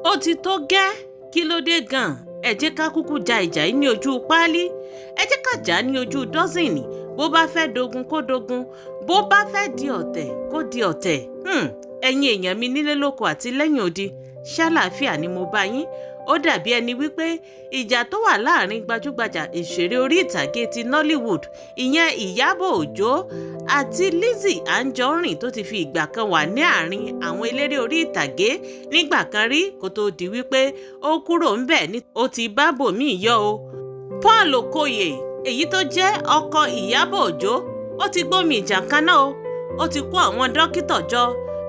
Ó ti tó gẹ́, kí ló dé gan-an? Ẹ jẹ́ ká kúkú ja ìjà yìí ní ojú páálí, ẹ jẹ́ ká jà á ní ojú dọ́sìnì. Bó bá fẹ́ dogun, kó dogun. Bó bá fẹ́ di ọ̀tẹ̀, kó di ọ̀tẹ̀. Ẹ̀yin èèyàn mi nílé lóko àti lẹ́yìn odi, ṣàlàáfíà ni mo bá yín? Ó dàbí ẹni wípé ìjà tó wà láàrin gbajúgbajà ìṣeré orí ìtàgé ti Nollywood, ìyẹn Ìyábọ̀ Òjó, àti Lizzy Anjorin, tó ti fi ìgbà kan wà ní àárín àwọn eléré orí ìtàgé nígbà kan rí kó tó di wípé ó kúrò ńbẹ̀ ní ó ti bá bòmíì yọ o. Paul Okoye, èyí tó jẹ́ ọkọ Ìyábọ̀ Òjó, ó ti gbómi ìjà kaná o. Ó ti kó àwọn dókítà jọ,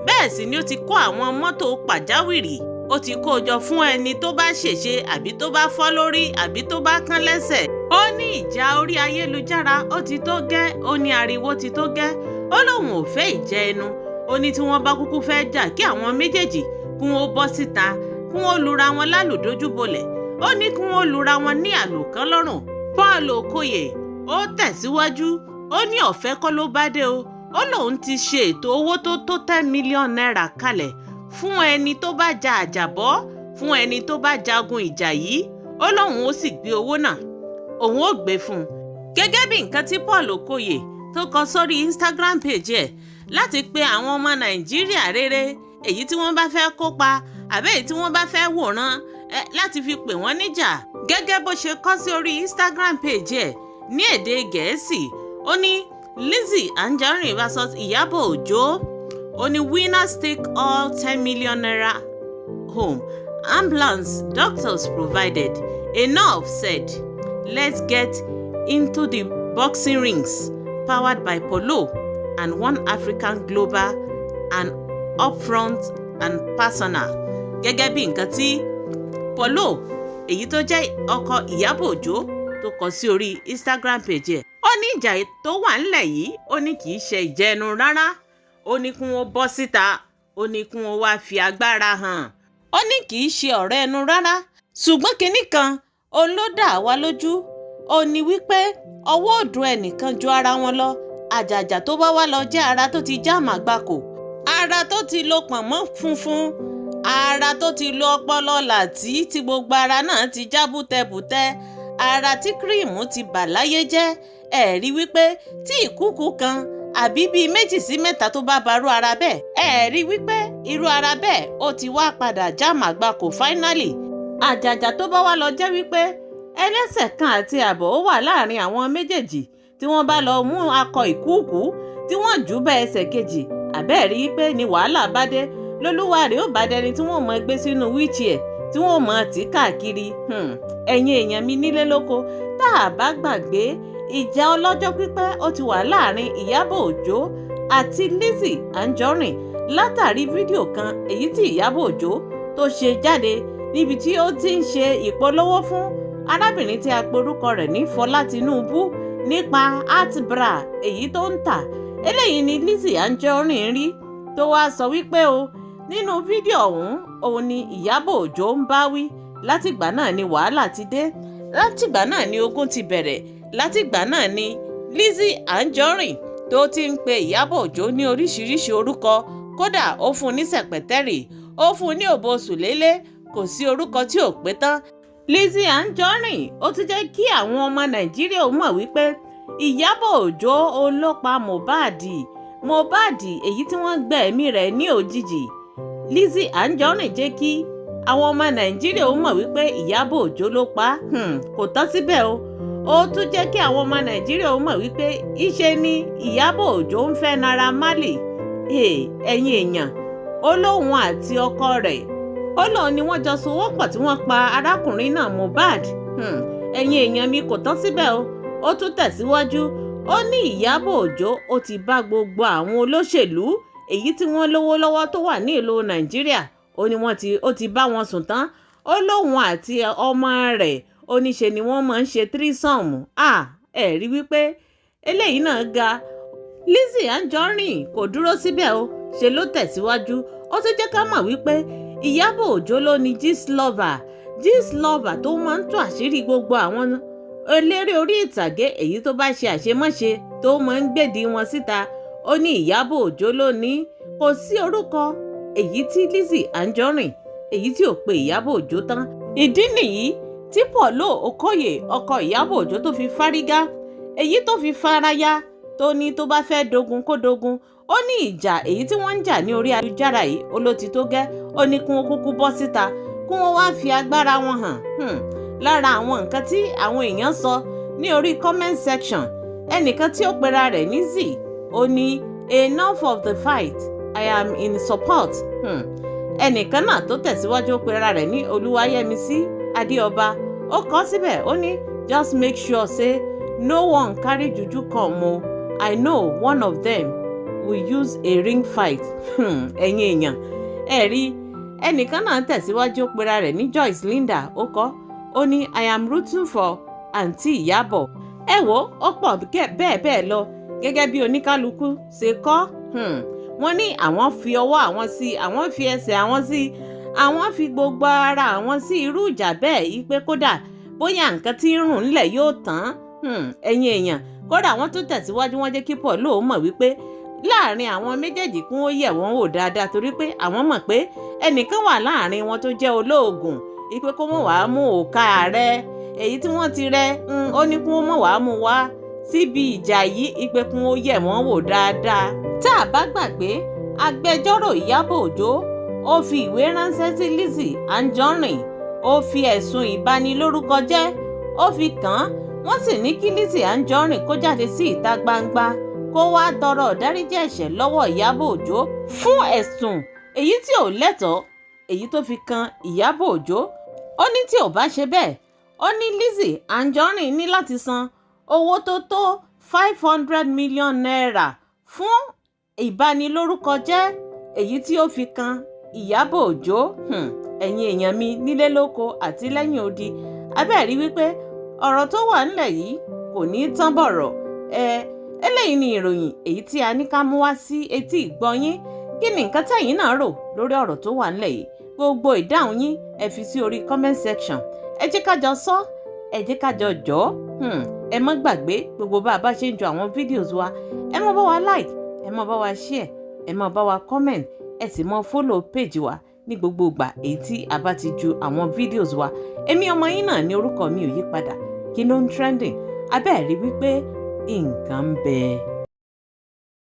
bẹ́ẹ̀ sì ni ó ti kó àwọn mọ́tò pàjáwìrì, ó ti kó o jọ fún ẹni tó bá ṣèṣe àbí tó bá fọ́ lórí àbí tó bá kán lẹ́sẹ̀. Ó ní ìjà orí ayélujára ó ti tó gẹ́, ó ní ariwo ti tó gẹ́, ó lóun ò fẹ́ ìjẹ́ ẹnu. Ó ní tí wọ́n bá kúkú fẹ́ jà, kí àwọn méjèèjì kí wọ́n bọ́ síta, kí wọ́n lura wọn lálùdójúbolẹ̀. Ó ní kí wọ́n lura wọn ní àlùkán lọ́rùn. Paul Okoye ó tẹ̀síwájú, ó ní ọ̀fẹ́ kọ́ ló bá dé o. Ó lóun ti ṣe ètò owó tó tó ₦10 million kalẹ̀ fún ẹni tó bá ja àjàbọ́, fún ẹni tó bá jagun ìjà yìí. Ó lóun ó sì gbé owó náà, òun ó gbé fún un. Gẹ́gẹ́ bí nǹkan tí Paul Okoye tó kọ sórí Instagram page ẹ̀ láti pe àwọn ọmọ Nàìjíríà rere, èyí tí wọ́n bá fẹ́ kópa àbẹ́ èyí tí wọ́n bá fẹ́ wòran, láti fi pè wọ́n níjà. Gẹ́gẹ́ bó ṣe kọ sí orí Instagram page ẹ̀ ní èdè Gẹ̀ẹ́sì, ó ní, "Lizzy Anjorin versus Ìyábọ̀ Òjó." Ó ní, "Winners take all, ₦10 million home, ambulance, doctors provided. Enough said, let's get into the boxing rings. Powered by Polo and One African Global and Upfront and Personal." Gẹ́gẹ́ bí nǹkan tí Paulo, èyí tó jẹ́ ọkọ Ìyábọ̀ Òjó, tó kọ sí orí Instagram page ẹ̀. Ó ní ìjà tó wà ńlẹ̀ yìí, ó ní kì í ṣe ìjẹnu rárá. Ó ní kí wọ́n bọ́ síta, ó ní kí wọ́n wá fi agbára hàn. Ó ní kì í ṣe ọ̀rọ̀ ẹnu rárá, ṣùgbọ́n kinní kan òun ló dá wa lójú, ó ní wípé ọwọ́ ò dùn ẹnìkan ju ara wọn lọ, àjàjà tó bá wá lọ jẹ́ ara tó ti já màgbákò, ara tó ti lo pọ̀nmọ́ funfun, ara tó ti lo ọpọlọ làtí, tí gbogbo ara náà ti já bútẹ́bútẹ́, ara tí cream ti bà láyé jẹ́. Ẹ̀ rí wípé tí ìkúùkù kan àbí bíi méjì sí mẹ́ta tó bá barú ara bẹ́ẹ̀, ẹ̀ rí wípé irú ara bẹ́ẹ̀ ó ti wá padà já màgbákò finally, àjàjà tó bá wá lọ jẹ́ wípé ẹlẹ́sẹ̀ kan àti àbọ̀ ó wà láàrin àwọn méjèèjì, tí wọ́n bá lọ mú akọ ìkúùkù tí wọ́n jù bá ẹsẹ̀ kejì, àbẹ́ẹ̀ rí pé ní wàhálà bá dé, lólúwa rẹ̀ ó bá dẹni tí wọ́n mọ̀ gbé sínú wheelchair, tí wọ́n mọ̀ tì káàkiri. Ẹ̀yin èèyàn mi nílé lóko, tá a bá gbàgbé, ìjà ọlọ́jọ́ pípẹ́ ó ti wà láàrin Ìyábọ̀ Òjó àti Lizzy Anjorin látàrí fídíò kan èyí tí Ìyábọ̀ Òjó tó ṣe jáde níbi tí ó ti ń ṣe ìpolówó fún arábìnrin tí a porúkọ rẹ̀ ní Fọlá Tinubu nípa art bra èyí tó ń tà. Eléyìí ni Lizzy Anjorin rí tó wáá sọ wípé o nínú fídíò ọ̀hún, òun ni Ìyábọ̀ Òjó ń bá wí. Látìgbà náà ni wàhálà ti dé, látìgbà náà ni ogun ti bẹ̀rẹ̀, látìgbà náà ni Lizzy Anjorin tó ti ń pe Ìyábọ̀ Òjó ní oríṣiríṣi orúkọ. Kódà ó fún un ní sẹ̀pẹ̀tẹ́rì, ó fún un ní òbò sùlélé, kò sí orúkọ tí ò pé tán. Lizzy Anjorin ó tún jẹ́ kí àwọn ọmọ Nàìjíríà ó mọ̀ wípé Ìyábọ̀ Òjó ló pa Mohbad, Mohbad èyí tí wọ́n gbẹ̀mí rẹ̀ ní òjijì. Lizzy Anjorin jẹ́ kí àwọn ọmọ Nàìjíríà ó mọ̀ wípé Ìyábọ̀ Òjó ló pa á. Kò tán síbẹ̀ o, ó tún jẹ́ kí àwọn ọmọ Nàìjíríà ó mọ̀ wípé ìṣe ni Ìyábọ̀ Òjó ń fẹ́ Naira Marley. Ẹ̀yin èèyàn, ó lóun àti ọkọ rẹ̀, ó lóun ni wọ́n jọ sowọ́pọ̀ tí wọ́n pa arákùnrin náà, Mohbad. Ẹ̀yin èèyàn mi, kò tán síbẹ̀ o, ó tún tẹ̀síwájú. Ó ní Ìyábọ̀ Òjó ó ti bá gbogbo àwọn olóṣèlú èyí tí wọ́n lówó lọ́wọ́ tó wà ní ìlú Nàìjíríà, ó ní wọ́n ti ó ti bá wọn sùn tán. Ó lóun àti ọmọ rẹ̀, ó ní ṣe ni wọ́n máa ń ṣe threesome. Ẹ̀ rí wípé eléyìí náà ga. Lizzy Anjorin kò dúró síbẹ̀ o, ṣe ló tẹ̀síwájú. Ó tún jẹ́ ká mọ̀ wípé Ìyábọ̀ Òjó ló ní Gistlover, Gistlover tó máa ń tú àṣírí gbogbo àwọn eléré orí ìtàgé èyí tó bá ṣe àṣemáṣe, tó máa ń gbèdí wọn síta. Ó ní Ìyábọ̀ Òjó ló ní. Kò sí orúkọ èyí tí Lizzy Anjorin Èyí tí ò pe Ìyábọ̀ Òjó tán. Ìdí nìyí tí Paulo Okoye, ọkọ Ìyábọ̀ Òjó, tó fi fárígá, èyí tó fi faraya, tó ní tó bá fẹ́ dogun kó dogun. Ó ní ìjà èyí tí wọ́n ń jà ní orí ayélujára yìí, ó ló ti tó gẹ́. Ó ní kí wọ́n kúkú bọ́ síta, kí wọ́n wá fi agbára wọn hàn. Lára àwọn nǹkan tí àwọn èèyàn sọ ní orí comment section, ẹnìkan tí ó pera rẹ̀ ní Z, ó ní, "Enough of the fight, I am in support." Ẹnìkan náà tó tẹ̀síwájú, ó pera rẹ̀ ní Olúwayẹmísí Adéọba, ó kọ síbẹ̀, ó ní, "Just make sure say no one carry juju come o. I know one of them will use a ring fight." Ẹ̀yin èèyàn, ẹ rí ẹnìkan náà tẹ̀síwájú, ó pera rẹ̀ ní Joyce Linda, ó kọ, ó ní, "I am rooting for Aunty Ìyábọ̀." Ẹ wo, ó pọ̀ bẹ́ẹ̀ bẹ́ẹ̀ lọ gẹ́gẹ́ bí oníkálukú ṣe kọ́. Wọ́n ní àwọn fi ọwọ́ àwọn sí, àwọn fi ẹsẹ̀ àwọn sí, àwọn fi gbogbo ara àwọn sí irú ìjà bẹ́ẹ̀ yìí, pé kódà bóyá nǹkan tí ń rùn ńlẹ̀ yóò tán. Ẹ̀yin èèyàn, kódà wọ́n tún tẹ̀síwájú, wọ́n jẹ́ kí Paul mọ̀ wípé láàrin àwọn méjèèjì, kún ó yẹ̀ wọ́n wò dáadáa, torí pé àwọn mọ̀ pé ẹnìkan wà láàrin wọn tó jẹ́ olóògùn, ìpè kó mọ̀ wàá mú òòka rẹ̀ èyí tí wọ́n ti rẹ. Ó ní kí wọ́n mọ̀ wàá mú wá síbi ìjà yìí, ìpè kún ó yẹ̀ wọ́n wò dáadáa. Tá a bá gbàgbé, agbẹjọ́rò Ìyábọ̀ Òjó, ó fi ìwé ránṣẹ́ sí Lizzy Anjorin, ó fi ẹ̀sùn ìbanilórúkọ jẹ́, ó fi kàn án. Wọ́n sì ní kí Lizzy Anjorin kó jáde sí ìta gbangba, kó wá tọrọ ìdáríjì ẹ̀ṣẹ̀ lọ́wọ́ Ìyábọ̀ Òjó fún ẹ̀sùn èyí tí ò lẹ́tọ̀ọ́ èyí tó fi kan Ìyábọ̀ Òjó. Ó ní tí ò bá ṣe bẹ́ẹ̀, ó ní Lizzy Anjorin ní láti san owó tó tó ₦500 million fún ìbanilórúkọjẹ́ èyí tí ó fi kan Ìyábọ̀ Òjó. Ẹ̀yin èèyàn mi nílé lóko àti lẹ́yìn odi, abẹ́ẹ̀rí wípé ọ̀rọ̀ tó wà ńlẹ̀ yìí kò ní í tán bọ̀rọ̀. Ẹ eléyìí ni ìròyìn èyí tí a ní ká mú wá sí etí ìgbọ́ yín. Kí ni nǹkan tẹ̀yin náà rò lórí ọ̀rọ̀ tó wà ńlẹ̀ yìí? Gbogbo ìdáhùn yín, ẹ fi sí orí comment section. Ẹ jẹ́ ká jọ sọ, ẹ jẹ́ ká jọ jọ́. Ẹ má gbàgbé, gbogbo bá a bá ṣe ń jọ àwọn videos wa, ẹ má bá wa like, ẹ má bá wa share, ẹ má bá wa comment, ẹ sì mọ follow page wa ní gbogbo ìgbà èyí tí a bá ti ju àwọn videos wa. Èmi ọmọ yín náà ní, orúkọ mi ò yí padà. Kí ló ń trending? Abẹ́ẹ̀ rí wípé nǹkan ń bẹ.